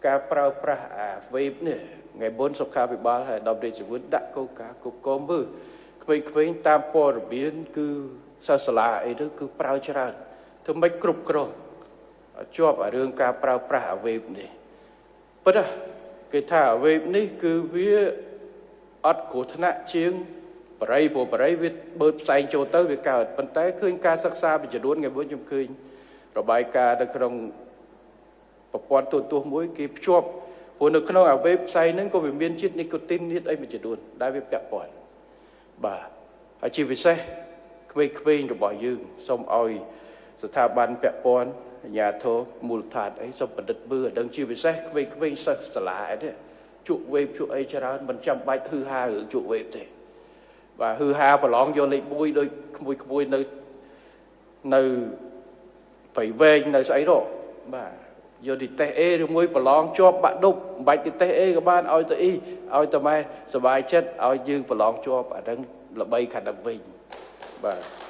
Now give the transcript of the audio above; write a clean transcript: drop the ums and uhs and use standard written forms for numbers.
ការប្រើប្រាស់អា vape នេះថ្ងៃមុនសុខាភិបាលហើយដល់រាជវុធដាក់គោលការណ៍គ្រប់គ្រងមើលក្មេងៗតាមព័ត៌មានគឺសិស្សសាលាអីទៅគឺប្រើច្រើនធ្វើម៉េចគ្រប់គ្រងជាប់អារឿងការប្រើប្រាស់អា vape នេះពិតគេថាអា vape នេះគឺវាអត់គ្រោះថ្នាក់ជាងបរិយព្រោះបរិយវាបឺតផ្សែងចូលទៅវាកើតប៉ុន្តែឃើញការសិក្សាមួយចំនួនថ្ងៃមុនខ្ញុំឃើញរបាយការណ៍នៅក្នុងប្រព័ន្ធទូរទស្សន៍មួយគេភ្ជាប់ព្រោះនៅក្នុងអា vape ផ្សែងហ្នឹងក៏វាមានជាតិនីកូទីននេះអីមួយចំនួនដែលវាពាក់ព័ន្ធបាទហើយជាពិសេសក្មេងៗរបស់យើងសូមឲ្យស្ថាប័នពាក់ព័ន្ធអាជ្ញាធរមូលដ្ឋានអីសូមពិនិត្យមើលឲ្យដឹងជាពិសេសក្មេងៗសិស្សសាលាអីនេះជក់ vape ជក់អីច្រើនមិនចាំបាច់ហឺហារឿងជក់ vape ទេបាទហឺហាប្រឡងយកលេខ1ដូចក្មួយៗនៅនៅប្រៃវែងនៅស្អីរកបាទយកនិទេស A ឬមួយប្រឡងជាប់បាក់ឌុបមិនបាច់និទេស A ក៏បានឲ្យទៅអ៊ីឲ្យតែម៉ែសบายចិត្តឲ្យយើងប្រឡងជាប់អាហ្នឹងល្បីខាងនឹងវិញបាទ។